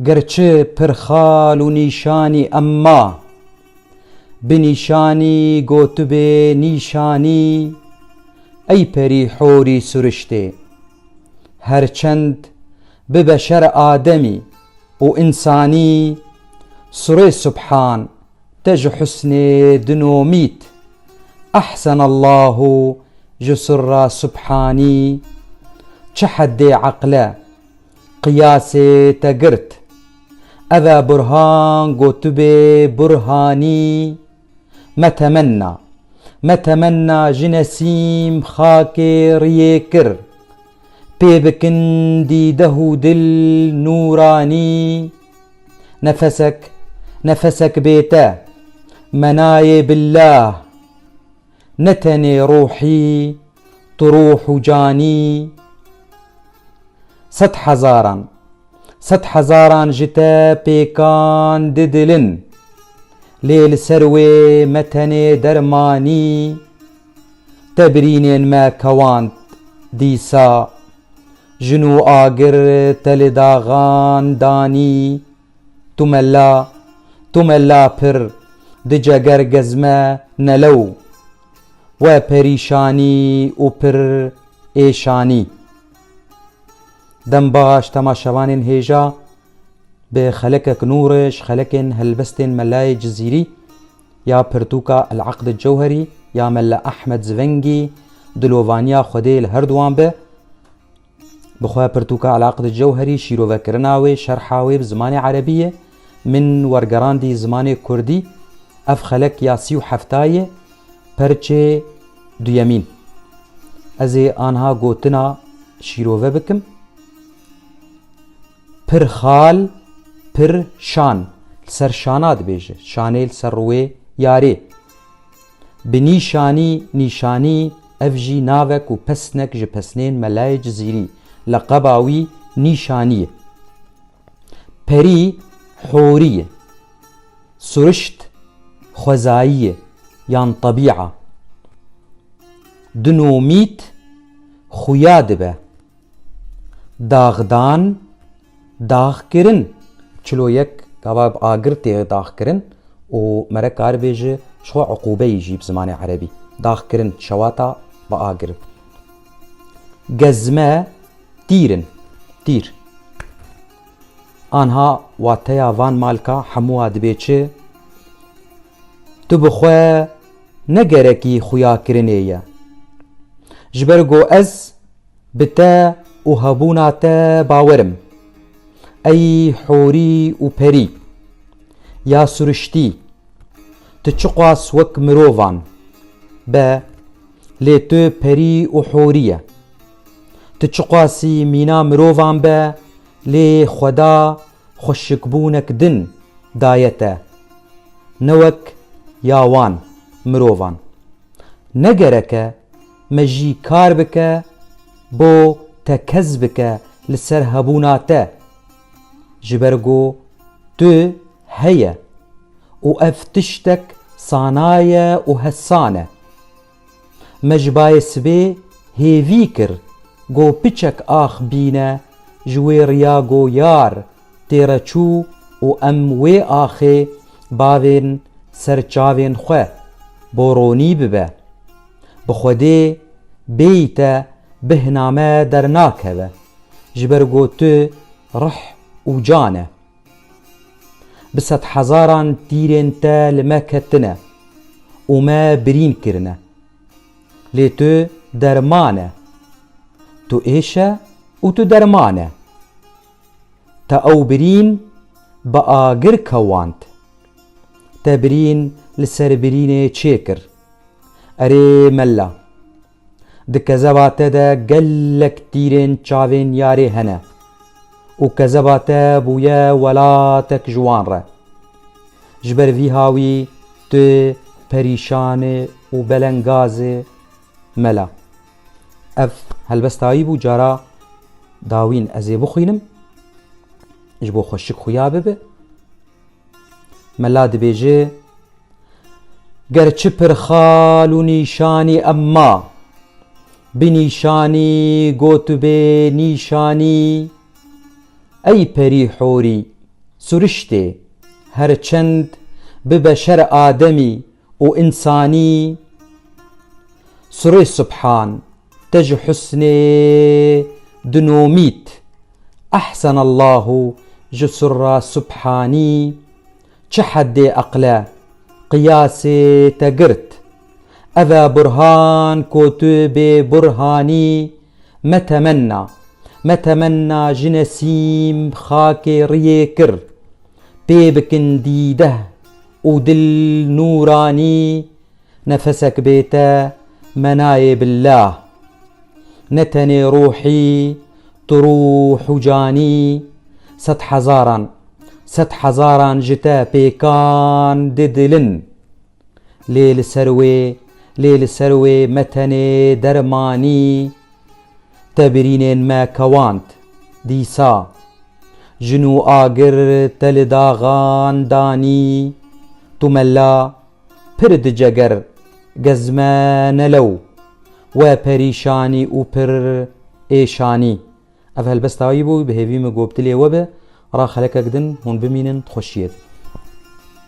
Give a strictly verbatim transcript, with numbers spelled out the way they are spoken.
Gerçi pirxal û nîşanî emma, bi nîşanî gotibê nîşanî, ey perî horî suriştê. Her çend bi beşer ademî û însanî, surê subhan te ji husnê dinomît. Ehsenallahu ji surra subhanî, çi heddê eqle qiyasê te girt. Ev e burhan gotibê burhanî. Me temenna, me temenna ji nesîm xakê riyê kir. Pê bikin dîdeh û dil nûranî. Nefesek, nefesek bê te, me nayê billah. Ne tenê ruhî, tu ruh û canî. Sed hezaran, sed hezaran ji te pêkan didilin. Lê li ser wê me tenê dermanî. Te birînên me kewand dîsa. Jin û agir te li daxan danî. Tu mela, tu mela pir, di ceger gezme nelew. We perîşanî û pir êşanî. Dem baş temaşevanên hêja, bi xelekek nûr ji xelekên helbestên Melayê Cizîrî ya pirtûka El Eqd Cewherî ya Mela Ehmed Zivengî, dilovaniya Xwedê li her duwan be. Bi xwe pirtûka El Eqd Cewherî, şîrovekirina wê, şerha wê bi zimanê erebî ye. Min wergerandî zimanê kurdî. Ev xelek ya sî û hefta ye, perçê duyemîn. Ez ê anha gotina şîrove bikim. Pir xal, pir şan. Li ser şana dibêje. Şanê li ser rûyê yarê. Bi nîşanî, nîşanî, ev jî navek û pesnek ji pesnên Melayê Cizîrî. Leqeba wî nîşanî ye. Perî horî ye. Surişt xwezayî ye, yan tebîa. Dinomît xuya dibe. Daxdan, daxkirin. Çilo yek gava bi agir tê daxkirin û mere karibêje ji xwe uqûbeyî jî bi zimanê erebî. Daxkirin, şewata bi agir. Gezme, tîr in. Tîr. Anha wateya van malka hemûa dibê çi? Tu bi xwe ne gerekî xuyakirinê ye. Ji ber ku ez bi te û hebûna te bawer im. Ey horî û perî, ya suriştî, tu çiqas wek mirovan be, lê tu perî û horî ye. Tu çiqasî mîna mirovan be, lê Xweda xweşikbûnek din daye te, ne wek ya wan mirovan. Ne gerek e me jî kar bike bo tekez bike li ser hebûna te, ji ber ku tu heye û ev tiştek sana ye û hesan e. Me ji bayê sibê hêvî kir, go piçek ax bîne ji wê riya go yar têre çû û em wê axê bavên ser çavên xwe bo ronî bibe. Bi Xwedê bêyî te bihna me dernakeve, ji ber go tu rih û can e. Bi sedhezaran tîrên te li me ketine û me birîn kirine. Lê tu derman e. Tu êş e û tu derman e. Te ew birîn bi agir kewand. Te birîn li ser birînê çêkir. Erê mela. Di kezeba te de gelek tîrên çavên yarê hene û kezeba te bûye welatek ji wan re. Ji ber vî hawî tu perîşan î û belengaz î mela. Ev helbesta wî bû, cara dawîn ez ê bixwînim, ji bo xweşik xuya bibe. Mela dibêje, Ger çi pirxal û nîşanî emma, bi nîşanî gotibê nîşanî, ey perî horî, Suriştê, her çend bi beşer ademî û insanî, surê subhan te ji husnê dinomît. Ehsenallahu ji surra subhanî. Çi heddê eqle qiyasê te girt. Ev e burhan ku tu bê burhanî. Me temenna, me temenna ji nesîm xakê riyê kir. Pê bikin dîdeh û dil nûranî. Nefesek bê te me nayê billah. Ne tenê ruhî, tu ruh û canî. Sed hezaran, sed hezaran ji te pêkan didilin. Lê li ser wê, lê li ser wê me tenê dermanî. Te birînên me kewand dîsa. Jin û agir te li daxan danî. Tu mela pir diceger gezme nelew. We perîşanî û pir êşanî. Ev helbesta wî bû, bi hêvî min ku bi dilê we be, ra xelekek din hûn bimînin, di xweşiyê de.